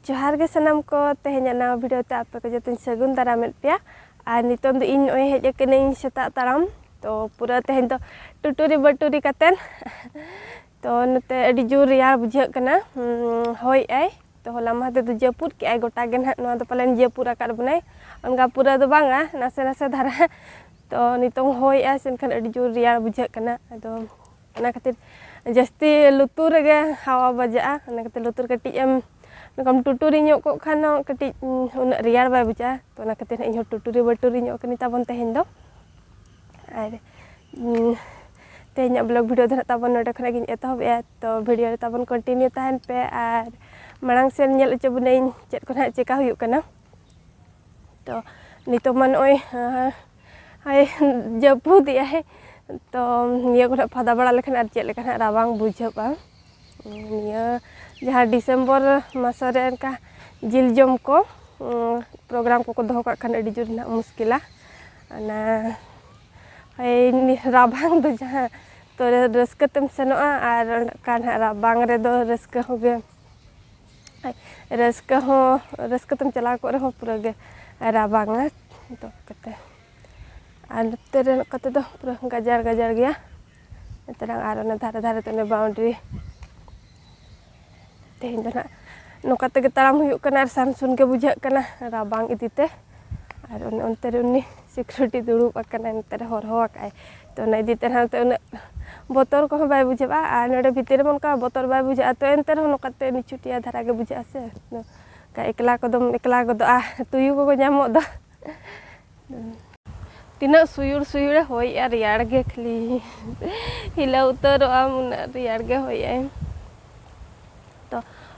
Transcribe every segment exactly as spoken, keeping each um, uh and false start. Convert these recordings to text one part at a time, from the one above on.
ᱡᱚᱦᱟᱨ ᱜᱮ ᱥᱟᱱᱟᱢ ᱠᱚ, ᱛᱮᱦᱮᱧᱟᱜ ᱱᱟᱣᱟ video ᱛᱮ ᱟᱯᱮ ᱠᱚ ᱡᱚᱛᱚᱧ ᱥᱟᱹᱜᱩᱱ ᱫᱟᱨᱟᱢᱮᱫ ᱯᱮᱭᱟ᱾ ᱟᱨ ᱱᱤᱛᱚᱝ ᱫᱚ ᱤᱧ ᱱᱚᱜᱼᱚᱭ ᱦᱮᱡ ᱟᱠᱟᱱᱟᱹᱧ ᱥᱮᱛᱟᱜ ᱛᱟᱲᱟᱢ, ᱛᱚ ᱯᱩᱨᱟᱹ ᱛᱮᱦᱮᱧ ᱫᱚ ᱴᱩᱴᱩᱨᱤ ᱵᱟᱹᱴᱩᱨᱤ ᱠᱟᱛᱮᱱ᱾ ᱛᱚ ᱱᱚᱛᱮ ᱟᱹᱰᱤ ᱡᱳᱨ ᱨᱮᱭᱟᱲ ᱵᱩᱡᱷᱟᱹᱜ ᱠᱟᱱᱟ, ᱦᱩᱸ, ᱦᱚᱭᱮᱜᱼᱟᱭ᱾ ᱛᱚ ᱦᱚᱞᱟ ᱢᱟᱦᱫᱮᱨ ᱫᱚ ᱡᱟᱹᱯᱩᱫ ᱠᱮᱜᱼᱟᱭ, ᱜᱚᱴᱟ ᱜᱮ ᱱᱟᱦᱟᱜ ᱱᱚᱣᱟ ᱫᱚ ᱯᱟᱞᱮᱱ ᱡᱟᱹᱯᱩᱫ ᱟᱠᱟᱫ ᱵᱚᱱᱟᱭ᱾ ᱚᱱᱠᱟ ᱯᱩᱨᱟᱹ ᱫᱚ ᱵᱟᱝᱟ, ᱱᱟᱥᱮ ᱱᱟᱥᱮ ᱫᱷᱟᱨᱟ᱾ ᱛᱚ ᱱᱤᱛᱚᱝ ᱦᱚᱭᱮᱜᱼᱟᱭ ᱥᱮ, ᱮᱱᱠᱷᱟᱱ ᱟᱹᱰᱤ ᱡᱳᱨ ᱨᱮᱭᱟᱲ ᱵᱩᱡᱷᱟᱹᱜ ᱠᱟᱱᱟ᱾ ᱟᱫᱚ ᱚᱱᱟ ᱠᱷᱟᱹᱛᱤᱨ ᱡᱟᱹᱥᱛᱤ ᱞᱩᱛᱩᱨ ᱨᱮᱜᱮ ᱦᱟᱣᱟ ᱵᱟᱡᱟᱜᱼᱟ, ᱚᱱᱟ ᱠᱷᱟᱹᱛᱤᱨ ᱞᱩᱛᱩᱨ ᱠᱟᱹᱴᱤᱡ ᱮᱢ ᱱᱚᱝᱠᱟᱢ ᱴᱩᱴᱩᱨᱤ ᱧᱚᱜ ᱠᱚᱜ ᱠᱷᱟᱱ ᱦᱚᱸ ᱠᱟᱹᱴᱤᱡ, ᱩᱸ, ᱩᱱᱟᱹᱜ ᱨᱮᱭᱟᱲ ᱵᱟᱭ ᱵᱩᱡᱷᱟᱹᱜᱼᱟ᱾ ᱛᱚ ᱚᱱᱟ ᱠᱷᱟᱹᱛᱤᱨ ᱦᱟᱸᱜ ᱤᱧᱦᱚᱸ ᱴᱩᱴᱩᱨᱤ ᱵᱟᱹᱴᱩᱨᱤ ᱧᱚᱜ ᱠᱟᱹᱱᱟᱹᱧ ᱛᱟᱵᱚᱱ ᱛᱮᱦᱮᱧ ᱫᱚ᱾ ᱟᱨ, ᱩᱸ, ᱛᱮᱦᱮᱧᱟᱜ vlog video ᱫᱚ ᱱᱟᱦᱟᱜ ᱛᱟᱵᱚᱱ ᱱᱚᱰᱮ ᱠᱷᱚᱱᱟᱜ ᱜᱤᱧ ᱮᱛᱚᱦᱚᱵᱮᱜᱼᱟ᱾ ᱛᱚ video ᱨᱮ ᱛᱟᱵᱚᱱ continue ᱛᱟᱦᱮᱱ ᱯᱮ ᱟᱨ ᱢᱟᱲᱟᱝ ᱥᱮᱱ ᱧᱮᱞ ᱦᱚᱪᱚ ᱵᱚᱱᱟᱹᱧ ᱪᱮᱫ ᱠᱚ ᱱᱟᱦᱟᱜ ᱪᱮᱠᱟ ᱦᱩᱭᱩᱜ ᱠᱟᱱᱟ᱾ ᱛᱚ ᱱᱤᱛᱚᱜ ᱢᱟ ᱱᱚᱜᱼᱚᱭ, ᱟᱸ, ᱦᱳᱭ, ᱡᱟᱹᱯᱩᱫᱮᱜᱼᱟᱭ᱾ ᱛᱚ ᱱᱤᱭᱟᱹ ᱠᱚᱨᱮ ᱯᱷᱟᱫᱟ ᱵᱟᱲᱟ ᱞᱮᱠᱷᱟᱱ ᱟᱨ ᱪᱮᱫ ᱞᱮᱠᱟ ᱱᱟᱦᱟᱜ ᱨᱟᱵᱟᱝ ᱵᱩᱡᱷᱟᱹᱜᱼᱟ᱾ ᱱᱤᱭᱟᱹ ᱡᱟᱦᱟᱸ December ᱢᱟᱥ ᱨᱮ ᱚᱱᱠᱟ ᱡᱤᱞ ᱡᱚᱢ ᱠᱚ, ᱩᱸ, program ᱠᱚᱠᱚ ᱫᱚᱦᱚ ᱠᱟᱜ ᱠᱷᱟᱱ ᱟᱹᱰᱤ ᱡᱳᱨ ᱱᱟᱦᱟᱜ ᱢᱩᱥᱠᱤᱞᱟ᱾ ᱚᱱᱟ, ᱦᱳᱭ, ᱨᱟᱵᱟᱝ ᱫᱚ ᱡᱟᱦᱟᱸ ᱛᱚ ᱨᱟᱹᱥᱠᱟᱹ ᱛᱮᱢ ᱥᱮᱱᱚᱜᱼᱟ ᱟᱨ ᱚᱱᱠᱟ ᱱᱟᱦᱟᱜ ᱨᱟᱵᱟᱝ ᱨᱮᱫᱚ ᱨᱟᱹᱥᱠᱟᱹ ᱦᱚᱸ ᱜᱮ ᱨᱟᱹᱥᱠᱟᱹ ᱦᱚᱸ, ᱨᱟᱹᱥᱠᱟᱹ ᱛᱮᱢ ᱪᱟᱞᱟᱣ ᱠᱚᱜ ᱨᱮᱦᱚᱸ ᱯᱩᱨᱟᱹ ᱜᱮ ᱨᱟᱵᱟᱝᱟ᱾ ᱛᱚ ᱠᱟᱛᱮ ᱟᱨ ᱱᱚᱛᱮ ᱨᱮ ᱱᱚᱝᱠᱟ ᱛᱮᱫᱚ ᱯᱩᱨᱟᱹ ᱜᱟᱡᱟᱲ ᱜᱟᱡᱟᱲ ᱜᱮᱭᱟ᱾ ᱱᱚᱛᱮ ᱨᱮ ᱟᱨ ᱚᱱᱟ ᱫᱷᱟᱨᱮ ᱫᱷᱟᱨᱮ ᱛᱮ ᱚᱱᱮ boundary᱾ ᱛᱮᱦᱮᱧ ᱫᱚ ᱱᱟᱦᱟᱜ ᱱᱚᱝᱠᱟ ᱛᱮᱜᱮ ᱛᱟᱲᱟᱢ ᱦᱩᱭᱩᱜ ᱠᱟᱱᱟ ᱟᱨ ᱥᱟᱱ ᱥᱩᱱ ᱜᱮ ᱵᱩᱡᱷᱟᱹᱜ ᱠᱟᱱᱟ ᱨᱟᱵᱟᱝ ᱤᱫᱤ ᱛᱮ᱾ ᱟᱨ ᱚᱱᱮ ᱚᱱᱛᱮ ᱨᱮ ᱩᱱᱤ security ᱫᱩᱲᱩᱵ ᱟᱠᱟᱱᱟᱭ, ᱱᱚᱛᱮ ᱨᱮ ᱦᱚᱨᱦᱚ ᱟᱠᱟᱫᱼᱟᱭ᱾ ᱛᱚ ᱚᱱᱟ ᱤᱫᱤ ᱛᱮ ᱱᱟᱦᱟᱜ ᱱᱚᱛᱮ ᱩᱱᱟᱹᱜ ᱵᱚᱛᱚᱨ ᱠᱚᱦᱚᱸ ᱵᱟᱭ ᱵᱩᱡᱷᱟᱹᱜᱼᱟ᱾ ᱟᱨ ᱱᱚᱰᱮ ᱵᱷᱤᱛᱤᱨ ᱨᱮᱢᱟ ᱚᱱᱠᱟ ᱵᱚᱛᱚᱨ ᱵᱟᱭ ᱵᱩᱡᱷᱟᱹᱜᱼᱟ, ᱛᱚ ᱮᱱᱛᱮ ᱨᱮᱦᱚᱸ ᱱᱚᱝᱠᱟᱛᱮ ᱱᱤᱪᱷᱩᱴᱤᱭᱟ ᱫᱷᱟᱨᱟ ᱜᱮ ᱵᱩᱡᱷᱟᱹᱜᱼᱟ ᱥᱮ᱾ ᱱᱚᱝᱠᱟ ᱮᱠᱞᱟ ᱠᱚᱫᱚᱢ ᱮᱠᱞᱟ ᱜᱚᱫᱚᱜᱼᱟ, ᱛᱩᱭᱩ ᱠᱚᱠᱚ ᱧᱟᱢᱚᱜ ᱫᱚ᱾ ᱛᱤᱱᱟᱹᱜ ᱥᱩᱭᱩᱲ ᱥᱩᱭᱩᱲᱮ ᱦᱚᱭᱮᱜᱼᱟ, ᱨᱮᱭᱟᱲ ᱜᱮ ᱠᱷᱟᱹᱞᱤ᱾ ᱦᱤᱞᱟᱹᱣ ᱩᱛᱟᱹᱨᱚᱜ ᱟᱢ, ᱩᱱᱟᱹᱜ ᱨᱮᱭᱟᱲ ᱜᱮ ᱦᱚᱭᱮᱜᱼᱟᱭ᱾ ᱛᱚ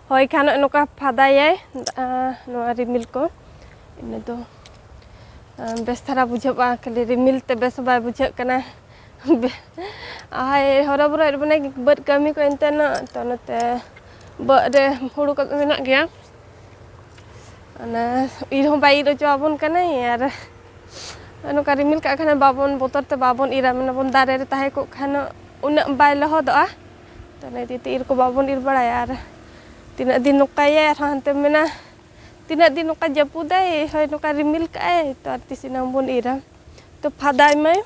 ᱦᱚᱭ ᱠᱷᱟᱱ ᱱᱚᱜᱼᱚᱭ ᱱᱚᱝᱠᱟ ᱯᱷᱟᱫᱟᱭᱟᱭ, ᱟᱸ, ᱱᱚᱣᱟ ᱨᱤᱢᱤᱞ ᱠᱚ, ᱤᱱᱟᱹ ᱫᱚ, ᱟᱸ, ᱵᱮᱥ ᱫᱷᱟᱨᱟ ᱵᱩᱡᱷᱟᱹᱜᱼᱟ᱾ ᱠᱷᱟᱹᱞᱤ ᱨᱤᱢᱤᱞ ᱛᱮ ᱵᱮᱥ ᱵᱟᱭ ᱵᱩᱡᱷᱟᱹᱜ ᱠᱟᱱᱟ᱾ ᱵᱮ-, ᱟᱭ, ᱦᱚᱨᱚᱵᱚᱨᱚ ᱢᱟᱱᱮ ᱵᱟᱹᱫᱽ ᱠᱟᱹᱢᱤ ᱠᱚ ᱮᱱᱛᱮ ᱱᱟᱜ, ᱛᱚ ᱱᱚᱛᱮ ᱵᱟᱹᱫᱽ ᱨᱮ ᱦᱩᱲᱩ ᱠᱚ ᱢᱮᱱᱟᱜ ᱜᱮᱭᱟ, ᱚᱱᱟ ᱤᱨ ᱦᱚᱸ ᱵᱟᱭ ᱤᱨ ᱦᱚᱪᱚ ᱟᱵᱚᱱ ᱠᱟᱱᱟᱭ᱾ ᱟᱨ ᱱᱚᱝᱠᱟ ᱨᱤᱢᱤᱞ ᱠᱟᱜ ᱠᱷᱟᱱ ᱵᱟᱵᱚᱱ, ᱵᱚᱛᱚᱨ ᱛᱮ ᱵᱟᱵᱚᱱ ᱤᱨᱟ, ᱢᱮᱱᱟ ᱵᱚᱱ ᱫᱟᱨᱮ ᱨᱮ ᱛᱟᱦᱮᱸ ᱠᱚᱜ ᱠᱷᱟᱱ ᱩᱱᱟᱹᱜ ᱵᱟᱭ ᱞᱚᱦᱚᱫᱚᱜᱼᱟ᱾ ᱛᱚ ᱚᱱᱟ ᱤᱫᱤ ᱛᱮ ᱤᱨ ᱠᱚ ᱵᱟᱵᱚᱱ ᱤᱨ ᱵᱟᱲᱟᱭᱟ᱾ ᱟᱨ ᱛᱤᱱᱟᱹᱜ ᱫᱤᱱ ᱱᱚᱝᱠᱟᱭᱟᱭ, ᱟᱨᱦᱚᱸ ᱦᱟᱱᱛᱮᱢ ᱢᱮᱱᱟ ᱛᱤᱱᱟᱹᱜ ᱫᱤᱱ ᱱᱚᱝᱠᱟ ᱡᱟᱹᱯᱩᱫᱟᱭ, ᱦᱳᱭ, ᱱᱚᱝᱠᱟ ᱨᱤᱢᱤᱞ ᱠᱟᱜᱼᱟᱭ, ᱛᱚ ᱟᱨ ᱛᱤᱥ ᱮᱱᱟᱝ ᱵᱚᱱ ᱤᱨᱟ? ᱛᱚ ᱯᱷᱟᱫᱟᱭ ᱢᱟᱭ,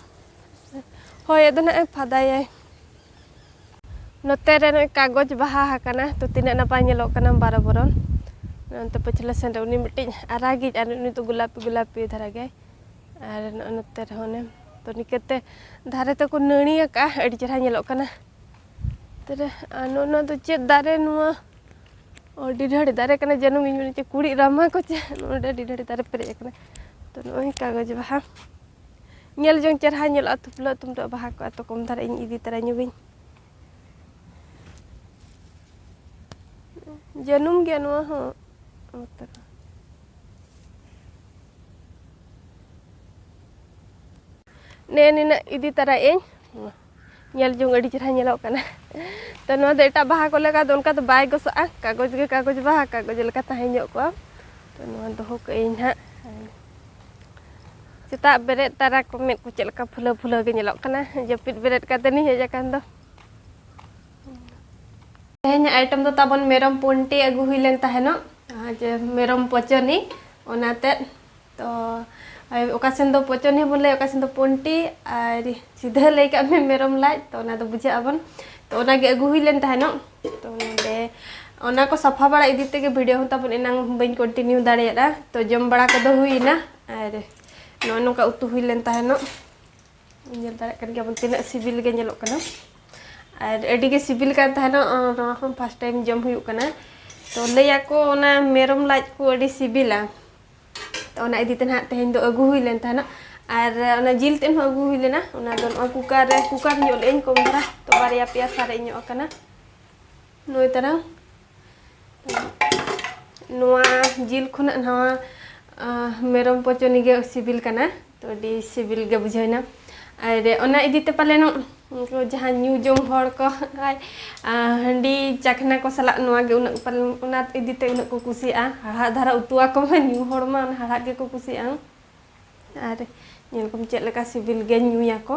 ᱦᱳᱭ, ᱟᱫᱚ ᱱᱟᱜᱼᱮ ᱯᱷᱟᱫᱟᱭᱟᱭ᱾ ᱱᱚᱛᱮ ᱨᱮ ᱱᱚᱜᱼᱚᱭ ᱠᱟᱜᱚᱡᱽ ᱵᱟᱦᱟ ᱟᱠᱟᱱᱟ, ᱛᱚ ᱛᱤᱱᱟᱹᱜ ᱱᱟᱯᱟᱭ ᱧᱮᱞᱚᱜ ᱠᱟᱱᱟ ᱵᱟᱨᱚ ᱵᱚᱨᱚᱱ᱾ ᱚᱱᱛᱮ ᱯᱟᱹᱪᱷᱞᱟᱹ ᱥᱮᱱ ᱨᱮ ᱩᱱᱤ ᱢᱤᱫᱴᱤᱡ ᱟᱨᱟᱜᱤᱡ ᱟᱨ ᱩᱱᱤ ᱫᱚ ᱜᱳᱞᱟᱯᱤ ᱜᱳᱞᱟᱯᱤ ᱫᱷᱟᱨᱟ ᱜᱮ᱾ ᱟᱨ ᱱᱚᱜᱼᱚᱭ ᱱᱚᱛᱮ ᱨᱮᱦᱚᱸ ᱚᱱᱮ, ᱛᱚ ᱱᱤᱠᱟᱹᱛᱮ ᱫᱷᱟᱨᱮ ᱛᱮᱠᱚ ᱱᱟᱹᱲᱤ ᱟᱠᱟᱜᱼᱟ, ᱟᱹᱰᱤ ᱪᱮᱦᱨᱟ ᱧᱮᱞᱚᱜ ᱠᱟᱱᱟ᱾ ᱛᱮᱨᱮ, ᱟᱨ ᱱᱚᱜᱼᱚ ᱱᱚᱣᱟ ᱫᱚ ᱪᱮᱫ ᱫᱟᱨᱮ ᱱᱚᱣᱟ? ᱚ, ᱰᱤᱰᱷᱟᱹᱲᱤ ᱫᱟᱨᱮ ᱠᱟᱱᱟ, ᱡᱟᱹᱱᱩᱢ ᱤᱧ ᱢᱮᱱᱟ ᱪᱮᱫ ᱠᱩᱲᱤᱫ ᱨᱟᱢᱟ ᱠᱚ ᱪᱮ, ᱱᱚᱰᱮ ᱰᱤᱰᱷᱟᱹᱲᱤ ᱫᱟᱨᱮ ᱯᱮᱨᱮᱡ ᱟᱠᱟᱱᱟ᱾ ᱛᱚ ᱱᱚᱜᱼᱚᱭ ᱠᱟᱜᱚᱡᱽ ᱵᱟᱦᱟ, ᱧᱮᱞ ᱡᱚᱝ ᱪᱮᱦᱨᱟ ᱧᱮᱞᱚᱜᱼᱟ, ᱛᱩᱯᱞᱟᱹᱜ ᱛᱩᱢᱰᱟᱹᱜ ᱵᱟᱦᱟ ᱠᱚ ᱮᱛᱚ ᱠᱚᱢ ᱫᱷᱟᱨᱟ ᱤᱧ ᱤᱫᱤ ᱛᱟᱨᱟ ᱧᱚᱜᱟᱹᱧ᱾ ᱡᱟᱹᱱᱩᱢ ᱜᱮᱭᱟ ᱱᱚᱣᱟ ᱦᱚᱸ᱾ ᱱᱮ ᱱᱤᱱᱟᱹᱜ ᱤᱫᱤ ᱛᱟᱨᱟᱭᱟᱹᱧ᱾ ᱧᱮᱞ ᱡᱚᱝ ᱟᱹᱰᱤ ᱪᱮᱦᱨᱟ ᱧᱮᱞᱚᱜ ᱠᱟᱱᱟ᱾ ᱛᱚ ᱱᱚᱣᱟ ᱫᱚ ᱮᱴᱟᱜ ᱵᱟᱦᱟ ᱠᱚ ᱞᱮᱠᱟ ᱫᱚ ᱚᱱᱠᱟ ᱫᱚ ᱵᱟᱭ ᱜᱚᱥᱚᱜᱼᱟ, ᱠᱟᱜᱚᱡᱽ ᱜᱮ ᱠᱟᱜᱚᱡᱽ ᱵᱟᱦᱟ, ᱠᱟᱜᱚᱡᱽ ᱞᱮᱠᱟ ᱛᱟᱦᱮᱸ ᱧᱚᱜ ᱠᱚᱜᱼᱟ᱾ ᱛᱚ ᱱᱚᱣᱟ ᱫᱚᱦᱚ ᱠᱟᱜ ᱟᱹᱧ ᱱᱟᱦᱟᱜ᱾ ᱥᱮᱛᱟᱜ ᱵᱮᱨᱮᱫ ᱛᱟᱨᱟ ᱠᱚ ᱢᱮᱫ ᱠᱚ ᱪᱮᱫ ᱞᱮᱠᱟ ᱯᱷᱩᱞᱟᱹᱣ ᱯᱷᱩᱞᱟᱹᱣ ᱜᱮ ᱧᱮᱞᱚᱜ ᱠᱟᱱᱟ, ᱡᱟᱹᱯᱤᱫ ᱵᱮᱨᱮᱫ ᱠᱟᱛᱮ ᱤᱧ ᱦᱮᱡ ᱟᱠᱟᱱ ᱫᱚ᱾ ᱛᱮᱦᱮᱧᱟᱜ item ᱫᱚ ᱛᱟᱵᱚᱱ ᱢᱮᱨᱚᱢ ᱯᱚᱱᱴᱤ ᱟᱹᱜᱩ ᱦᱩᱭ ᱞᱮᱱ ᱛᱟᱦᱮᱱᱚᱜ, ᱟᱨ ᱡᱮ ᱢᱮᱨᱚᱢ ᱯᱚᱪᱚᱱᱤ, ᱚᱱᱟᱛᱮ ᱛᱚ ᱚᱠᱟ ᱥᱮᱱ ᱫᱚ ᱯᱚᱪᱚᱱᱤ ᱵᱚᱱ ᱞᱟᱹᱭᱟ, ᱚᱠᱟ ᱥᱮᱱ ᱫᱚ ᱯᱚᱱᱴᱤ, ᱟᱨ ᱥᱤᱫᱷᱟᱹ ᱞᱟᱹᱭ ᱠᱟᱜ ᱢᱮ ᱢᱮᱨᱚᱢ ᱞᱟᱡ, ᱛᱚ ᱚᱱᱟ ᱫᱚ ᱵᱩᱡᱷᱟᱹᱜ ᱟᱵᱚᱱ᱾ ᱛᱚ ᱚᱱᱟᱜᱮ ᱟᱹᱜᱩ ᱦᱩᱭ ᱞᱮᱱ ᱛᱟᱦᱮᱱᱚᱜ᱾ ᱛᱚ ᱱᱚᱰᱮ ᱚᱱᱟ ᱠᱚ ᱥᱟᱯᱷᱟ ᱵᱟᱲᱟ ᱤᱫᱤ ᱛᱮᱜᱮ video ᱦᱚᱸ ᱛᱟᱵᱚᱱ ᱮᱱᱟᱝ ᱵᱟᱹᱧ continue ᱫᱟᱲᱮᱭᱟᱫᱟ᱾ ᱛᱚ ᱡᱚᱢ ᱵᱟᱲᱟ ᱠᱚᱫᱚ ᱦᱩᱭᱮᱱᱟ, ᱟᱨ ᱱᱚᱜᱼᱚᱭ ᱱᱚᱝᱠᱟ ᱩᱛᱩ ᱦᱩᱭ ᱞᱮᱱ ᱛᱟᱦᱮᱱᱚᱜ᱾ ᱧᱮᱞ ᱫᱟᱲᱮᱭᱟᱜ ᱠᱟᱱ ᱜᱮᱭᱟᱵᱚᱱ ᱛᱤᱱᱟᱹᱜ ᱥᱤᱵᱤᱞ ᱜᱮ ᱧᱮᱞᱚᱜ ᱠᱟᱱᱟ, ᱟᱨ ᱟᱹᱰᱤ ᱜᱮ ᱥᱤᱵᱤᱞ ᱠᱟᱱ ᱛᱟᱦᱮᱱᱚᱜ᱾ ᱱᱚᱣᱟ ᱦᱚᱸ first time ᱡᱚᱢ ᱦᱩᱭᱩᱜ ᱠᱟᱱᱟ᱾ ᱛᱚ ᱞᱟᱹᱭᱟᱠᱚ ᱚᱱᱟ ᱢᱮᱨᱚᱢ ᱞᱟᱡ ᱠᱚ ᱟᱹᱰᱤ ᱥᱤᱵᱤᱞᱟ, ᱛᱚ ᱚᱱᱟ ᱤᱫᱤ ᱛᱮ ᱱᱟᱦᱟᱜ ᱛᱮᱦᱮᱧ ᱫᱚ ᱟᱹᱜᱩ ᱦᱩᱭ ᱞᱮᱱ ᱛᱟᱦᱮᱱᱚᱜ᱾ ᱟᱨ ᱚᱱᱟ ᱡᱤᱞ ᱛᱮᱫ ᱦᱚᱸ ᱟᱹᱜᱩ ᱦᱩᱭ ᱞᱮᱱᱟ, ᱚᱱᱟ ᱫᱚ ᱱᱚᱜᱼᱚᱭ cooker ᱨᱮ, cooker ᱧᱚᱜ ᱞᱮᱫᱟᱹᱧ ᱠᱚᱢ ᱫᱷᱟᱨᱟ, ᱛᱚ ᱵᱟᱨᱭᱟ ᱯᱮᱭᱟ ᱥᱟᱨᱮᱡ ᱧᱚᱜ ᱟᱠᱟᱱᱟ᱾ ᱱᱩᱭ ᱛᱟᱨᱟ ᱱᱚᱣᱟ ᱡᱤᱞ ᱠᱷᱚᱱᱟᱜ ᱱᱚᱣᱟ, ᱟᱸ, ᱢᱮᱨᱚᱢ ᱯᱚᱪᱚᱱᱤ ᱜᱮ ᱥᱤᱵᱤᱞ ᱠᱟᱱᱟ, ᱛᱚ ᱟᱹᱰᱤ ᱥᱤᱵᱤᱞ ᱜᱮ ᱵᱩᱡᱷᱟᱹᱣ ᱮᱱᱟ᱾ ᱟᱨ ᱚᱱᱟ ᱤᱫᱤ ᱛᱮ ᱯᱟᱞᱮᱱᱚᱜ ᱩᱱᱠᱩ ᱡᱟᱦᱟᱸ ᱧᱩ ᱡᱚᱝ ᱦᱚᱲ ᱠᱚ, ᱟᱨ, ᱟᱸ, ᱦᱟᱺᱰᱤ ᱪᱟᱠᱷᱱᱟ ᱠᱚ ᱥᱟᱞᱟᱜ ᱱᱚᱣᱟ ᱜᱮ ᱩᱱᱟᱹᱜ ᱯᱟᱞᱮᱱ, ᱚᱱᱟ ᱤᱫᱤ ᱛᱮ ᱩᱱᱟᱹᱜ ᱠᱚ ᱠᱩᱥᱤᱭᱟᱜᱼᱟ᱾ ᱦᱟᱲᱦᱟᱫ ᱫᱷᱟᱨᱟ ᱩᱛᱩ ᱟᱠᱚ ᱢᱟ, ᱧᱩ ᱦᱚᱲ ᱢᱟ ᱚᱱᱟ ᱦᱟᱲᱦᱟᱫ ᱜᱮᱠᱚ ᱠᱩᱥᱤᱭᱟᱜᱼᱟ᱾ ᱟᱨ ᱧᱮᱞ ᱠᱚᱢ ᱪᱮᱫ ᱞᱮᱠᱟ ᱥᱤᱵᱤᱞ ᱜᱮ ᱧᱩᱭᱟᱠᱚ᱾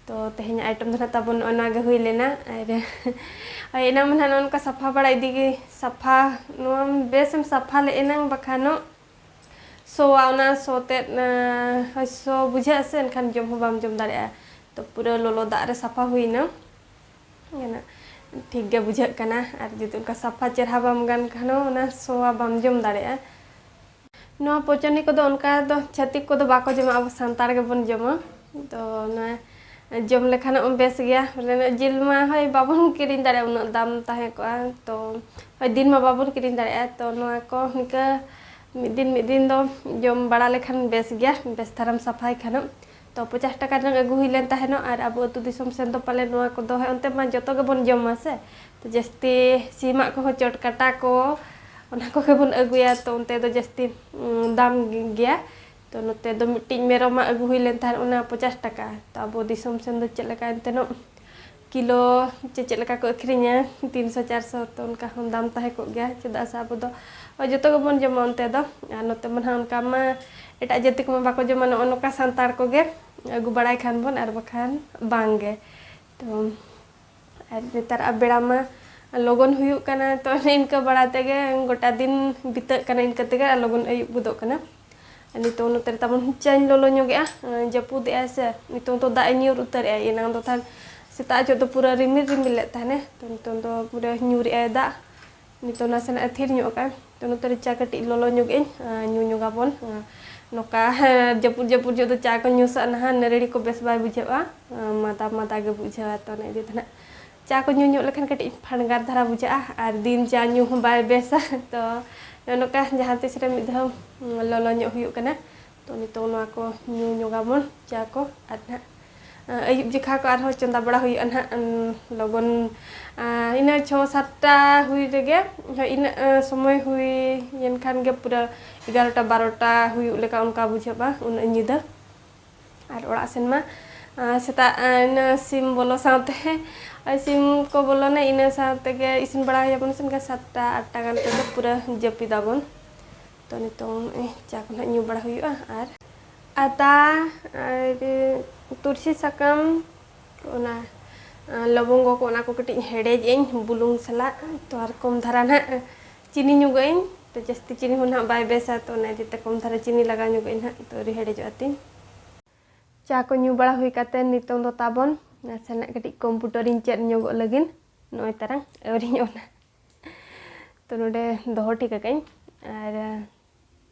ᱛᱚ ᱛᱮᱦᱮᱧᱟᱜ item ᱫᱚ ᱱᱟᱦᱟᱜ ᱛᱟᱵᱚᱱ ᱱᱚᱜᱼᱚ ᱱᱚᱣᱟ ᱜᱮ ᱦᱩᱭ ᱞᱮᱱᱟ᱾ ᱟᱨ ᱦᱳᱭ, ᱮᱱᱟᱝ ᱢᱟ ᱱᱟᱦᱟᱜ ᱱᱚᱜᱼᱚ ᱱᱚᱝᱠᱟ ᱥᱟᱯᱷᱟ ᱵᱟᱲᱟ ᱤᱫᱤ ᱜᱮ, ᱥᱟᱯᱷᱟ, ᱱᱚᱣᱟ ᱵᱮᱥ ᱮᱢ ᱥᱟᱯᱷᱟ ᱞᱮ ᱮᱱᱟᱝ ᱵᱟᱠᱷᱟᱱᱚᱜ ᱥᱚᱣᱟ, ᱚᱱᱟ ᱥᱚ ᱛᱮᱫ, ᱟᱸ, ᱦᱳᱭ, ᱥᱚ ᱵᱩᱡᱷᱟᱹᱜᱼᱟ ᱥᱮ, ᱮᱱᱠᱷᱟᱱ ᱡᱚᱢ ᱦᱚᱸ ᱵᱟᱢ ᱡᱚᱢ ᱫᱟᱲᱮᱭᱟᱜᱼᱟ᱾ ᱛᱚ ᱯᱩᱨᱟᱹ ᱞᱚᱞᱚ ᱫᱟᱜ ᱨᱮ ᱥᱟᱯᱷᱟ ᱦᱩᱭᱱᱟ᱾ ᱮᱱᱟ, ᱴᱷᱤᱠ ᱜᱮ ᱵᱩᱡᱷᱟᱹᱜ ᱠᱟᱱᱟ᱾ ᱟᱨ ᱡᱩᱫᱤ ᱚᱱᱠᱟ ᱥᱟᱯᱷᱟ ᱪᱮᱨᱦᱟ ᱵᱟᱢ ᱜᱟᱱ ᱠᱷᱟᱱ ᱦᱚᱸ, ᱚᱱᱟ ᱥᱚᱣᱟ ᱵᱟᱢ ᱡᱚᱢ ᱫᱟᱲᱮᱭᱟᱜᱼᱟ᱾ ᱱᱚᱣᱟ ᱯᱚᱪᱚᱱᱤ ᱠᱚᱫᱚ ᱚᱱᱠᱟ ᱫᱚ ᱪᱷᱟᱹᱛᱤᱠ ᱠᱚᱫᱚ ᱵᱟᱠᱚ ᱡᱚᱢᱟ, ᱟᱵᱚ ᱥᱟᱱᱛᱟᱲ ᱜᱮᱵᱚᱱ ᱡᱚᱢᱟ᱾ ᱛᱚ ᱚᱱᱟ ᱡᱚᱢ ᱞᱮᱠᱷᱟᱱ ᱵᱮᱥ ᱜᱮᱭᱟ᱾ ᱵᱚᱞᱮ ᱡᱤᱞ ᱢᱟ ᱦᱳᱭ ᱵᱟᱵᱚᱱ ᱠᱤᱨᱤᱧ ᱫᱟᱲᱮᱭᱟᱜᱼᱟ, ᱩᱱᱟᱹᱜ ᱫᱟᱢ ᱛᱟᱦᱮᱸ ᱠᱚᱜᱼᱟ, ᱛᱚ ᱦᱳᱭ ᱫᱤᱱ ᱢᱟ ᱵᱟᱵᱚᱱ ᱠᱤᱨᱤᱧ ᱫᱟᱲᱮᱭᱟᱜᱼᱟ᱾ ᱛᱚ ᱱᱚᱣᱟ ᱠᱚ ᱱᱤᱝᱠᱟᱹ ᱢᱤᱫ ᱫᱤᱱ ᱢᱤᱫ ᱫᱤᱱ ᱫᱚ ᱡᱚᱢ ᱵᱟᱲᱟ ᱞᱮᱠᱷᱟᱱ ᱵᱮᱥ ᱜᱮᱭᱟ, ᱵᱮᱥ ᱫᱷᱟᱨᱟᱢ ᱥᱟᱯᱷᱟᱭ ᱠᱷᱟᱱᱮᱢ᱾ ᱛᱚ ᱯᱚᱪᱟᱥ ᱴᱟᱠᱟ ᱨᱮᱱᱟᱜ ᱟᱹᱜᱩ ᱦᱩᱭ ᱞᱮᱱ ᱛᱟᱦᱮᱱᱚᱜ, ᱟᱨ ᱟᱵᱚ ᱟᱹᱛᱩ ᱫᱤᱥᱚᱢ ᱥᱮᱱ ᱫᱚ ᱯᱟᱞᱮ ᱱᱚᱣᱟ ᱠᱚᱫᱚ ᱦᱳᱭ ᱚᱱᱛᱮ ᱢᱟ ᱡᱚᱛᱚ ᱜᱮᱵᱚᱱ ᱡᱚᱢᱟ ᱥᱮ᱾ ᱛᱚ ᱡᱟᱹᱥᱛᱤ ᱥᱤᱢᱟᱜ ᱠᱚᱦᱚᱸ ᱪᱚᱴᱠᱟᱴᱟ ᱠᱚ, ᱚᱱᱟ ᱠᱚᱜᱮ ᱵᱚᱱ ᱟᱹᱜᱩᱭᱟ᱾ ᱛᱚ ᱚᱱᱛᱮ ᱫᱚ ᱡᱟᱹᱥᱛᱤ, ᱩᱸ, ᱫᱟᱢ ᱜᱮᱭᱟ᱾ ᱛᱚ ᱱᱚᱛᱮ ᱫᱚ ᱢᱤᱫᱴᱤᱡ ᱢᱮᱨᱚᱢᱟᱜ ᱟᱹᱜᱩ ᱦᱩᱭ ᱞᱮᱱ ᱛᱟᱦᱮᱸᱫ, ᱚᱱᱟ ᱯᱚᱪᱟᱥ ᱴᱟᱠᱟ᱾ ᱛᱚ ᱟᱵᱚ ᱫᱤᱥᱚᱢ ᱥᱮᱱ ᱫᱚ ᱪᱮᱫ ᱞᱮᱠᱟ ᱮᱱᱛᱮᱱᱚᱜ ᱠᱤᱞᱳ ᱪᱮ ᱪᱮᱫ ᱞᱮᱠᱟ ᱠᱚ ᱟᱹᱠᱷᱨᱤᱧᱟ, ᱛᱤᱱᱥᱚ ᱪᱟᱨᱥᱚ, ᱛᱚ ᱚᱱᱠᱟ ᱦᱚᱸ ᱫᱟᱢ ᱛᱟᱦᱮᱸ ᱠᱚᱜ ᱜᱮᱭᱟ, ᱪᱮᱫᱟᱜ ᱥᱮ ᱟᱵᱚ ᱫᱚ ᱡᱚᱛᱚ ᱜᱮᱵᱚᱱ ᱡᱚᱢᱟ ᱚᱱᱛᱮ ᱫᱚ᱾ ᱟᱨ ᱱᱚᱛᱮ ᱢᱟ ᱱᱟᱦᱟᱜ ᱚᱱᱠᱟ ᱢᱟ ᱮᱴᱟᱜ ᱡᱟᱹᱛᱤ ᱠᱚᱢᱟ ᱵᱟᱠᱚ ᱡᱚᱢᱟ, ᱱᱚᱜᱼᱚ ᱱᱚᱝᱠᱟ ᱥᱟᱱᱛᱟᱲ ᱠᱚᱜᱮ ᱟᱹᱜᱩ ᱵᱟᱲᱟᱭ ᱠᱷᱟᱱ ᱵᱚᱱ, ᱟᱨ ᱵᱟᱠᱷᱟᱱ ᱵᱟᱝ ᱜᱮ᱾ ᱛᱚ ᱟᱨ ᱱᱮᱛᱟᱨ ᱟᱜ ᱵᱮᱲᱟ ᱢᱟ ᱞᱚᱜᱚᱱ ᱦᱩᱭᱩᱜ ᱠᱟᱱᱟ, ᱛᱚ ᱚᱱᱮ ᱤᱱᱠᱟᱹ ᱵᱟᱲᱟ ᱛᱮᱜᱮ ᱜᱚᱴᱟ ᱫᱤᱱ ᱵᱤᱛᱟᱹᱜ ᱠᱟᱱᱟ, ᱤᱱᱠᱟᱹ ᱛᱮᱜᱮ ᱟᱨ ᱞᱚᱜᱚᱱ ᱟᱹᱭᱩᱵ ᱜᱚᱫᱚᱜ ᱠᱟᱱᱟ᱾ ᱟᱨ ᱱᱤᱛᱚᱝ ᱱᱚᱛᱮ ᱨᱮ ᱛᱟᱵᱚᱱ ᱪᱟᱧ ᱞᱚᱞᱚ ᱧᱚᱜᱮᱜᱼᱟ, ᱡᱟᱹᱯᱩᱫᱮᱜᱼᱟᱭ ᱥᱮ, ᱱᱤᱛᱚᱝ ᱫᱚ ᱫᱟᱜ ᱮ ᱧᱩᱨ ᱩᱛᱟᱹᱨᱮᱜᱼᱟᱭ᱾ ᱮᱱᱟᱝ ᱫᱚ ᱛᱟᱦᱮᱱ ᱥᱮᱛᱟᱜ ᱡᱚᱦᱚᱜ ᱫᱚ ᱯᱩᱨᱟᱹ ᱨᱤᱢᱤᱞ ᱨᱤᱢᱤᱞ ᱞᱮᱫ ᱛᱟᱦᱮᱱᱮ, ᱛᱚ ᱱᱤᱛᱚᱝ ᱫᱚ ᱯᱩᱨᱟᱹ ᱧᱩᱨᱮᱜᱼᱟᱭ ᱫᱟᱜ᱾ ᱱᱤᱛᱚᱝ ᱱᱟᱥᱮᱱᱟᱜ ᱮ ᱛᱷᱤᱨ ᱧᱚᱜ ᱟᱠᱟᱫᱼᱟ᱾ ᱛᱚ ᱱᱚᱛᱮ ᱨᱮ ᱪᱟ ᱠᱟᱹᱴᱤᱡ ᱞᱚᱞᱚ ᱧᱚᱜᱮᱜ ᱟᱹᱧ, ᱟᱨ ᱧᱩ ᱧᱚᱜᱟᱵᱚᱱ᱾ ᱟᱨ ᱱᱚᱝᱠᱟ ᱡᱟᱹᱯᱩᱫ ᱡᱟᱹᱯᱩᱫ ᱡᱚᱦᱚᱜ ᱫᱚ ᱪᱟ ᱠᱚ ᱧᱩ ᱥᱟᱜ ᱱᱟᱦᱟᱜ ᱱᱟᱹᱨᱲᱤ ᱠᱚ ᱵᱮᱥ ᱵᱟᱭ ᱵᱩᱡᱷᱟᱹᱜᱼᱟ, ᱢᱟᱫᱟ ᱢᱟᱫᱟ ᱜᱮ ᱵᱩᱡᱷᱟᱹᱣᱟ᱾ ᱛᱚ ᱚᱱᱟ ᱤᱫᱤ ᱛᱮ ᱱᱟᱦᱟᱜ ᱪᱟ ᱠᱚ ᱧᱩ ᱧᱚᱜ ᱞᱮᱠᱷᱟᱱ ᱠᱟᱹᱴᱤᱡ ᱯᱷᱟᱱᱜᱟᱨ ᱫᱷᱟᱨᱟ ᱵᱩᱡᱷᱟᱹᱜᱼᱟ, ᱟᱨ ᱫᱤᱱ ᱪᱟ ᱧᱩ ᱦᱚᱸ ᱵᱟᱭ ᱵᱮᱥᱟ᱾ ᱛᱚ ᱱᱚᱜᱼᱚ ᱱᱚᱝᱠᱟ ᱡᱟᱦᱟᱸ ᱛᱤᱥ ᱨᱮ ᱢᱤᱫ ᱫᱷᱟᱣ ᱞᱚᱞᱚ ᱧᱚᱜ ᱦᱩᱭᱩᱜ ᱠᱟᱱᱟ᱾ ᱛᱚ ᱱᱤᱛᱚᱝ ᱱᱚᱣᱟ ᱠᱚ ᱧᱩ ᱧᱚᱜᱟᱵᱚᱱ, ᱪᱟ ᱠᱚ᱾ ᱟᱨ ᱱᱟᱦᱟᱜ ᱟᱹᱭᱩᱵ ᱡᱚᱠᱷᱟ ᱠᱚ ᱟᱨᱦᱚᱸ ᱪᱚᱸᱫᱟ ᱵᱟᱲᱟ ᱦᱩᱭᱩᱜᱼᱟ ᱱᱟᱦᱟᱜ, ᱞᱚᱜᱚᱱ, ᱤᱱᱟᱹ ᱪᱷᱚ ᱥᱟᱛᱴᱟ ᱦᱩᱭ ᱨᱮᱜᱮ, ᱦᱳᱭ, ᱤᱱᱟᱹᱜ ᱥᱚᱢᱚᱭ ᱦᱩᱭᱮᱱ ᱠᱷᱟᱱ ᱜᱮ ᱯᱩᱨᱟᱹ ᱮᱜᱟᱨᱚᱴᱟ ᱵᱟᱨᱚᱴᱟ ᱦᱩᱭᱩᱜ ᱞᱮᱠᱟ ᱚᱱᱠᱟ ᱵᱩᱡᱷᱟᱹᱜᱼᱟ ᱩᱱᱟᱹᱜ ᱧᱤᱫᱟᱹ᱾ ᱟᱨ ᱚᱲᱟᱜ ᱥᱮᱱ ᱢᱟ, ᱟᱨ ᱥᱮᱛᱟᱜ, ᱟᱨ ᱤᱱᱟᱹ ᱥᱤᱢ ᱵᱚᱞᱚ ᱥᱟᱶᱛᱮ, ᱟᱨ ᱥᱤᱢ ᱠᱚ ᱵᱚᱞᱚᱱᱟ, ᱤᱱᱟᱹ ᱥᱟᱶ ᱛᱮᱜᱮ ᱤᱥᱤᱱ ᱵᱟᱲᱟ ᱦᱩᱭᱟᱵᱚᱱ ᱥᱮ, ᱚᱱᱠᱟ ᱥᱟᱛᱴᱟ ᱟᱴᱴᱟ ᱜᱟᱱ ᱛᱮᱫᱚ ᱯᱩᱨᱟᱹ ᱡᱟᱹᱯᱤᱫᱟᱵᱚᱱ᱾ ᱛᱚ ᱱᱤᱛᱚᱝ, ᱮ, ᱪᱟ ᱠᱚ ᱱᱟᱦᱟᱜ ᱧᱩ ᱵᱟᱲᱟ ᱦᱩᱭᱩᱜᱼᱟ᱾ ᱟᱨ ᱟᱫᱟ, ᱟᱨ ᱛᱩᱞᱥᱤ ᱥᱟᱠᱟᱢ, ᱚᱱᱟ ᱞᱚᱵᱚᱝᱜᱚ ᱠᱚ, ᱚᱱᱟ ᱠᱚ ᱠᱟᱹᱴᱤᱡ ᱦᱮᱰᱮᱡ ᱟᱹᱧ ᱵᱩᱞᱩᱝ ᱥᱟᱞᱟᱜ᱾ ᱛᱚ ᱟᱨ ᱠᱚᱢ ᱫᱷᱟᱨᱟ ᱱᱟᱦᱟᱜ ᱪᱤᱱᱤ ᱧᱚᱜᱟᱜ ᱟᱹᱧ᱾ ᱛᱚ ᱡᱟᱹᱥᱛᱤ ᱪᱤᱱᱤ ᱦᱚᱸ ᱱᱟᱦᱟᱜ ᱵᱟᱭ ᱵᱮᱥᱟ, ᱛᱚ ᱚᱱᱟ ᱤᱫᱤ ᱛᱮ ᱠᱚᱢ ᱫᱷᱟᱨᱟ ᱪᱤᱱᱤ ᱞᱟᱜᱟᱣ ᱧᱚᱜᱟᱜ ᱟᱹᱧ ᱱᱟᱦᱟᱜ᱾ ᱛᱚ ᱟᱹᱣᱨᱤ ᱦᱮᱰᱮᱡᱚᱜᱼᱟ ᱛᱤᱧ᱾ ᱪᱟ ᱠᱚ ᱧᱩ ᱵᱟᱲᱟ ᱦᱩᱭ ᱠᱟᱛᱮ ᱱᱤᱛᱚᱝ ᱫᱚ ᱛᱟᱵᱚᱱ ᱱᱟᱥᱮᱱᱟᱜ ᱠᱟᱹᱴᱤᱡ ᱠᱚᱢᱯᱩᱴᱟᱨᱤᱧ ᱪᱮᱫ ᱧᱚᱜᱚᱜ ᱞᱟᱹᱜᱤᱫ᱾ ᱱᱚᱜᱼᱚᱭ ᱛᱟᱨᱟᱝ ᱟᱹᱣᱨᱤᱧ ᱚᱱᱟ᱾ ᱛᱚ ᱱᱚᱰᱮ ᱫᱚᱦᱚ ᱴᱷᱤᱠ ᱟᱠᱟᱫᱟᱹᱧ᱾ ᱟᱨ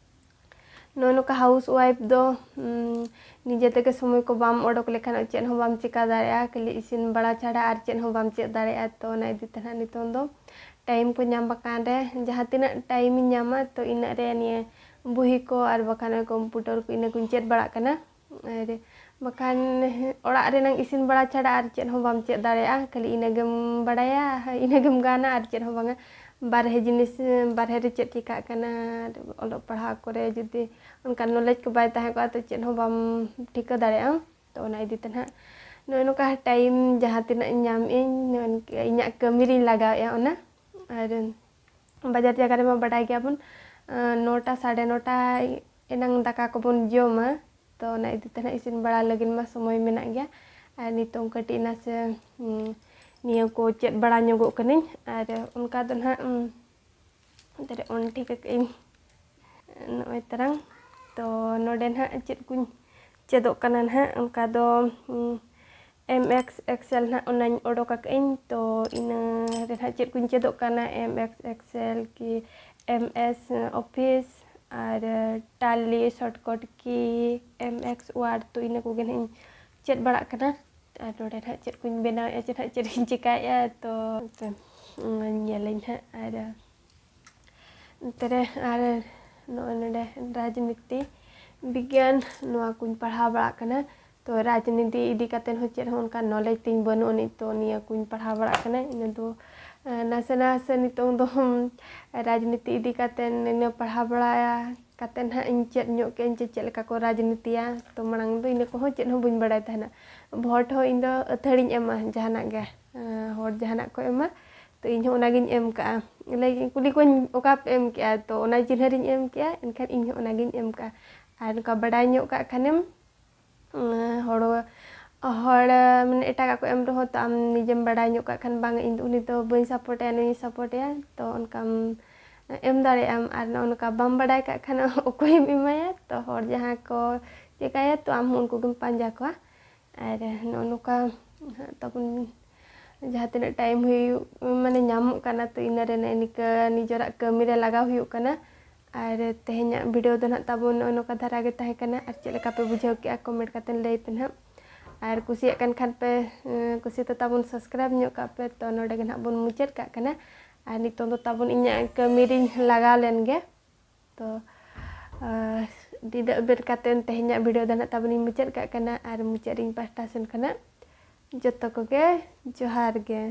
ᱱᱚᱜᱼᱚ ᱱᱚᱝᱠᱟ ᱦᱟᱣᱩᱥ ᱣᱟᱭᱤᱯᱷ ᱫᱚ ᱱᱤᱡᱮ ᱛᱮᱜᱮ ᱥᱚᱢᱚᱭ ᱠᱚ ᱵᱟᱢ ᱚᱰᱚᱠ ᱞᱮᱠᱷᱟᱱ ᱪᱮᱫ ᱦᱚᱸ ᱵᱟᱢ ᱪᱮᱠᱟ ᱫᱟᱲᱮᱭᱟᱜᱼᱟ, ᱠᱷᱟᱹᱞᱤ ᱤᱥᱤᱱ ᱵᱟᱲᱟ ᱪᱷᱟᱲᱟ ᱟᱨ ᱪᱮᱫ ᱦᱚᱸ ᱵᱟᱢ ᱪᱮᱫ ᱫᱟᱲᱮᱭᱟᱜᱼᱟ᱾ ᱛᱚ ᱚᱱᱟ ᱤᱫᱤ ᱛᱮ ᱱᱟᱦᱟᱜ ᱱᱤᱛᱚᱝ ᱫᱚ ᱴᱟᱭᱤᱢ ᱠᱚ ᱧᱟᱢ ᱟᱠᱟᱱ ᱨᱮ, ᱡᱟᱦᱟᱸ ᱛᱤᱱᱟᱹᱜ ᱴᱟᱭᱤᱢᱤᱧ ᱧᱟᱢᱟ, ᱛᱚ ᱤᱱᱟᱹᱜ ᱨᱮ ᱱᱤᱭᱟᱹ ᱵᱩᱦᱤ ᱠᱚ ᱟᱨ ᱵᱟᱠᱷᱟᱱ ᱠᱚᱢᱯᱩᱴᱟᱨ ᱠᱚ, ᱤᱱᱟᱹ ᱠᱚᱧ ᱪᱮᱫ ᱵᱟᱲᱟᱜ ᱠᱟᱱᱟ᱾ ᱟᱨ ᱵᱟᱠᱷᱟᱱ ᱚᱲᱟᱜ ᱨᱮᱱᱟᱝ ᱤᱥᱤᱱ ᱵᱟᱲᱟ ᱪᱷᱟᱲᱟ ᱟᱨ ᱪᱮᱫ ᱦᱚᱸ ᱵᱟᱢ ᱪᱮᱫ ᱫᱟᱲᱮᱭᱟᱜᱼᱟ, ᱠᱷᱟᱹᱞᱤ ᱤᱱᱟᱹ ᱜᱮᱢ ᱵᱟᱲᱟᱭᱟ, ᱤᱱᱟᱹ ᱜᱮᱢ ᱜᱟᱱᱟ, ᱟᱨ ᱪᱮᱫ ᱦᱚᱸ ᱵᱟᱝᱟ᱾ ᱵᱟᱨᱦᱮ ᱡᱤᱱᱤᱥ, ᱵᱟᱨᱦᱮ ᱨᱮ ᱪᱮᱫ ᱪᱤᱠᱟᱹᱜ ᱠᱟᱱᱟ, ᱚᱞᱚᱜ ᱯᱟᱲᱦᱟᱜ ᱠᱚᱨᱮ ᱡᱩᱫᱤ ᱚᱱᱠᱟ ᱱᱚᱞᱮᱡᱽ ᱠᱚ ᱵᱟᱭ ᱛᱟᱦᱮᱸ ᱠᱚᱜᱼᱟ, ᱛᱚ ᱪᱮᱫ ᱦᱚᱸ ᱵᱟᱢ ᱴᱷᱤᱠᱟᱹ ᱫᱟᱲᱮᱭᱟᱜᱼᱟ᱾ ᱛᱚ ᱚᱱᱟ ᱤᱫᱤ ᱛᱮ ᱱᱟᱦᱟᱜ ᱱᱚᱜᱼᱚᱭ ᱱᱚᱝᱠᱟ ᱴᱟᱭᱤᱢ ᱡᱟᱦᱟᱸ ᱛᱤᱱᱟᱹᱜ ᱤᱧ ᱧᱟᱢᱮᱜᱼᱟᱹᱧ, ᱱᱚᱜᱼᱚᱭ ᱤᱧᱟᱹᱜ ᱠᱟᱹᱢᱤ ᱨᱤᱧ ᱞᱟᱜᱟᱣᱮᱜᱼᱟ ᱚᱱᱟ᱾ ᱟᱨ ᱵᱟᱡᱟᱨ ᱡᱟᱭᱜᱟ ᱨᱮᱢᱟ ᱵᱟᱰᱟᱭ ᱜᱮᱭᱟᱵᱚᱱ, ᱟᱸ, ᱱᱚᱴᱟ, ᱥᱟᱲᱮ ᱱᱚᱴᱟ ᱮᱱᱟᱝ ᱫᱟᱠᱟ ᱠᱚᱵᱚᱱ ᱡᱚᱢᱟ᱾ ᱛᱚ ᱚᱱᱟ ᱤᱫᱤ ᱛᱮ ᱱᱟᱦᱟᱜ ᱤᱥᱤᱱ ᱵᱟᱲᱟ ᱞᱟᱹᱜᱤᱫ ᱢᱟ ᱥᱚᱢᱚᱭ ᱢᱮᱱᱟᱜ ᱜᱮᱭᱟ᱾ ᱟᱨ ᱱᱤᱛᱚᱝ ᱠᱟᱹᱴᱤᱡ ᱱᱟᱥᱮ, ᱩᱸ, ᱱᱤᱭᱟᱹ ᱠᱚ ᱪᱮᱫ ᱵᱟᱲᱟ ᱧᱚᱜᱚᱜ ᱠᱟᱹᱱᱟᱹᱧ᱾ ᱟᱨ ᱚᱱᱠᱟ ᱫᱚ ᱱᱟᱦᱟᱜ, ᱩᱸ, ᱚᱱᱛᱮ ᱨᱮ on ᱴᱷᱤᱠ ᱟᱠᱟᱫ ᱟᱹᱧ᱾ ᱱᱚᱜᱼᱚᱭ ᱛᱟᱨᱟᱝ᱾ ᱛᱚ ᱱᱚᱰᱮ ᱱᱟᱦᱟᱜ ᱪᱮᱫ ᱠᱚᱧ ᱪᱮᱫᱚᱜ ᱠᱟᱱᱟ ᱱᱟᱦᱟᱜ, ᱚᱱᱠᱟ ᱫᱚ, ᱩᱸ, M S Excel ᱱᱟᱦᱟᱜ ᱚᱱᱟᱧ ᱚᱰᱚᱠ ᱟᱠᱟᱫ ᱟᱹᱧ᱾ ᱛᱚ ᱤᱱᱟᱹ ᱨᱮ ᱱᱟᱦᱟᱜ ᱪᱮᱫ ᱠᱚᱧ ᱪᱮᱫᱚᱜ ᱠᱟᱱᱟ, M S Excel ᱠᱤ M S Office ᱟᱨ Tally shortcut ᱠᱤ M S Word, ᱛᱚ ᱤᱱᱟᱹ ᱠᱚᱜᱮ ᱱᱟᱦᱟᱜ ᱤᱧ ᱪᱮᱫ ᱵᱟᱲᱟᱜ ᱠᱟᱱᱟ᱾ ᱟᱨ ᱱᱚᱰᱮ ᱱᱟᱦᱟᱜ ᱪᱮᱫ ᱠᱚᱧ ᱵᱮᱱᱟᱣᱮᱫᱼᱟ, ᱪᱮᱫ ᱱᱟᱦᱟᱜ ᱪᱮᱫ ᱤᱧ ᱪᱮᱠᱟᱭᱮᱫᱼᱟ, ᱛᱚ ᱚᱱᱟᱧ ᱧᱮᱞᱟᱹᱧ ᱱᱟᱦᱟᱜ᱾ ᱟᱨ ᱚᱱᱛᱮ ᱨᱮ ᱟᱨ ᱱᱚᱜᱼᱚᱭ ᱱᱚᱰᱮ ᱨᱟᱡᱽᱱᱤᱛᱤ ᱵᱤᱜᱽᱜᱟᱱ, ᱱᱚᱣᱟ ᱠᱚᱧ ᱯᱟᱲᱦᱟᱣ ᱵᱟᱲᱟᱜ ᱠᱟᱱᱟ᱾ ᱛᱚ ᱨᱟᱡᱽᱱᱤᱛᱤ ᱤᱫᱤ ᱠᱟᱛᱮ ᱦᱚᱸ ᱪᱮᱫ ᱦᱚᱸ ᱚᱱᱠᱟ ᱱᱚᱞᱮᱡᱽ ᱛᱤᱧ ᱵᱟᱹᱱᱩᱜ ᱟᱹᱱᱤᱡ, ᱛᱚ ᱱᱤᱭᱟᱹ ᱠᱚᱧ ᱯᱟᱲᱦᱟᱣ ᱵᱟᱲᱟᱜ ᱠᱟᱱᱟ᱾ ᱤᱱᱟᱹ ᱫᱚ, ᱮᱸ, ᱱᱟᱥᱮ ᱱᱟᱥᱮ ᱱᱤᱛᱚᱝ ᱫᱚ, ᱦᱩᱸ, ᱨᱟᱡᱽᱱᱤᱛᱤ ᱤᱫᱤ ᱠᱟᱛᱮ ᱱᱤᱱᱟᱹ ᱯᱟᱲᱦᱟᱣ ᱵᱟᱲᱟ ᱠᱟᱛᱮ ᱱᱟᱦᱟᱜ ᱤᱧ ᱪᱮᱫ ᱧᱚᱜ ᱠᱮᱫ ᱟᱹᱧ ᱡᱮ ᱪᱮᱫ ᱞᱮᱠᱟ ᱠᱚ ᱨᱟᱡᱽᱱᱤᱛᱤᱭᱟ᱾ ᱛᱚ ᱢᱟᱲᱟᱝ ᱫᱚ ᱤᱱᱟᱹ ᱠᱚᱦᱚᱸ ᱪᱮᱫ ᱦᱚᱸ ᱵᱟᱹᱧ ᱵᱟᱲᱟᱭ ᱛᱟᱦᱮᱱᱟ᱾ ᱵᱷᱳᱴ ᱦᱚᱸ ᱤᱧ ᱫᱚ ᱟᱹᱛᱷᱟᱹᱲᱤᱧ ᱮᱢᱟ, ᱡᱟᱦᱟᱱᱟᱜ ᱜᱮ, ᱮᱸ, ᱦᱚᱲ ᱡᱟᱦᱟᱱᱟᱜ ᱠᱚ ᱮᱢᱟ, ᱛᱚ ᱤᱧ ᱦᱚᱸ ᱚᱱᱟᱜᱤᱧ ᱮᱢ ᱠᱟᱜᱼᱟ᱾ ᱞᱟᱹᱭ ᱠᱩᱞᱤ ᱠᱚᱣᱟᱧ, "ᱚᱠᱟ ᱯᱮ ᱮᱢ ᱠᱮᱜᱼᱟ?" ᱛᱚ ᱚᱱᱟ ᱪᱤᱱᱦᱟᱹ ᱨᱤᱧ ᱮᱢ ᱠᱮᱜᱼᱟ, ᱮᱱᱠᱷᱟᱱ ᱤᱧ ᱦᱚᱸ ᱚᱱᱟᱜᱤᱧ ᱮᱢ ᱠᱟᱜᱼᱟ᱾ ᱟᱨ ᱱᱚᱝᱠᱟ ᱵᱟᱰᱟᱭ ᱧᱚᱜ ᱠᱟᱜ ᱠᱷᱟᱱᱮᱢ, ᱮᱸ, ᱦᱚᱲ ᱦᱚᱲ ᱢᱟᱱᱮ ᱮᱴᱟᱜᱟᱜ ᱠᱚ ᱮᱢ ᱨᱮᱦᱚᱸ, ᱛᱚ ᱟᱢ ᱱᱤᱡᱮᱢ ᱵᱟᱲᱟᱭ ᱧᱚᱜ ᱠᱟᱜ ᱠᱷᱟᱱ, ᱵᱟᱝ, ᱤᱧ ᱫᱚ ᱩᱱᱤ ᱫᱚ ᱵᱟᱹᱧ ᱥᱟᱯᱳᱨᱴᱮᱭᱟ, ᱱᱩᱭᱤᱧ ᱥᱟᱯᱳᱨᱴᱮᱭᱟ, ᱛᱚ ᱚᱱᱠᱟᱢ ᱮᱢ ᱫᱟᱲᱮᱭᱟᱜ ᱟᱢ᱾ ᱟᱨ ᱱᱚᱜᱼᱚ ᱱᱚᱝᱠᱟ ᱵᱟᱢ ᱵᱟᱲᱟᱭ ᱠᱟᱜ ᱠᱷᱟᱱ ᱚᱠᱚᱭᱮᱢ ᱮᱢᱟᱭᱟ? ᱛᱚ ᱦᱚᱲ ᱡᱟᱦᱟᱸ ᱠᱚ ᱪᱮᱠᱟᱭᱟ, ᱛᱚ ᱟᱢ ᱦᱚᱸ ᱩᱱᱠᱩ ᱜᱮᱢ ᱯᱟᱸᱡᱟ ᱠᱚᱣᱟ᱾ ᱟᱨ ᱱᱚᱜᱼᱚ ᱱᱚᱝᱠᱟ ᱛᱟᱵᱚᱱ ᱡᱟᱦᱟᱸ ᱛᱤᱱᱟᱹᱜ ᱴᱟᱭᱤᱢ ᱦᱩᱭᱩᱜ, ᱢᱟᱱᱮ ᱧᱟᱢᱚᱜ ᱠᱟᱱᱟ, ᱛᱚ ᱤᱱᱟᱹ ᱨᱮ ᱱᱤᱡᱮᱨᱟᱜ ᱠᱟᱹᱢᱤ ᱨᱮ ᱞᱟᱜᱟᱣ ᱦᱩᱭᱩᱜ ᱠᱟᱱᱟ᱾ ᱟᱨ ᱛᱮᱦᱮᱧᱟᱜ ᱵᱷᱤᱰᱤᱭᱳ ᱫᱚ ᱱᱟᱦᱟᱜ ᱛᱟᱵᱚᱱ ᱱᱚᱜᱼᱚ ᱱᱚᱝᱠᱟ ᱫᱷᱟᱨᱟ ᱜᱮ ᱛᱟᱦᱮᱸ ᱠᱟᱱᱟ᱾ ᱟᱨ ᱪᱮᱫ ᱞᱮᱠᱟ ᱯᱮ ᱵᱩᱡᱷᱟᱹᱣ ᱠᱮᱜᱼᱟ, ᱠᱚᱢᱮᱱᱴ ᱠᱟᱛᱮ ᱞᱟᱹᱭ ᱯᱮ ᱱᱟᱦᱟᱜ᱾ ᱟᱨ ᱠᱩᱥᱤᱭᱟᱜ ᱠᱟᱱ ᱠᱷᱟᱱ ᱯᱮ, ᱮᱸ, ᱠᱩᱥᱤ ᱛᱮ ᱛᱟᱵᱚᱱ ᱥᱟᱵᱥᱠᱨᱟᱭᱤᱵᱽ ᱧᱚᱜ ᱠᱟᱜ ᱯᱮ᱾ ᱛᱚ ᱱᱚᱰᱮ ᱜᱮ ᱱᱟᱦᱟᱜ ᱵᱚᱱ ᱢᱩᱪᱟᱹᱫ ᱠᱟᱜ ᱠᱟᱱᱟ᱾ ᱟᱨ ᱱᱤᱛᱚᱝ ᱫᱚ ᱛᱟᱵᱚᱱ ᱤᱧᱟᱹᱜ ᱠᱟᱹᱢᱤ ᱨᱤᱧ ᱞᱟᱜᱟᱣ ᱞᱮᱱ ᱜᱮ᱾ ᱛᱚ, ᱟᱨ ᱱᱤᱱᱟᱹᱜ ᱵᱮᱨ ᱠᱟᱛᱮ ᱛᱮᱦᱮᱧᱟᱜ ᱵᱷᱤᱰᱤᱭᱳ ᱫᱚ ᱱᱟᱦᱟᱜ ᱛᱟᱵᱚᱱᱤᱧ ᱢᱩᱪᱟᱹᱫ ᱠᱟᱜ ᱠᱟᱱᱟ᱾ ᱟᱨ ᱢᱩᱪᱟᱹᱫ ᱨᱤᱧ ᱯᱟᱦᱴᱟ ᱥᱮᱱ ᱠᱷᱚᱱᱟᱜ ᱡᱚᱛᱚ ᱠᱚᱜᱮ ᱡᱚᱦᱟᱨ ᱜᱮ᱾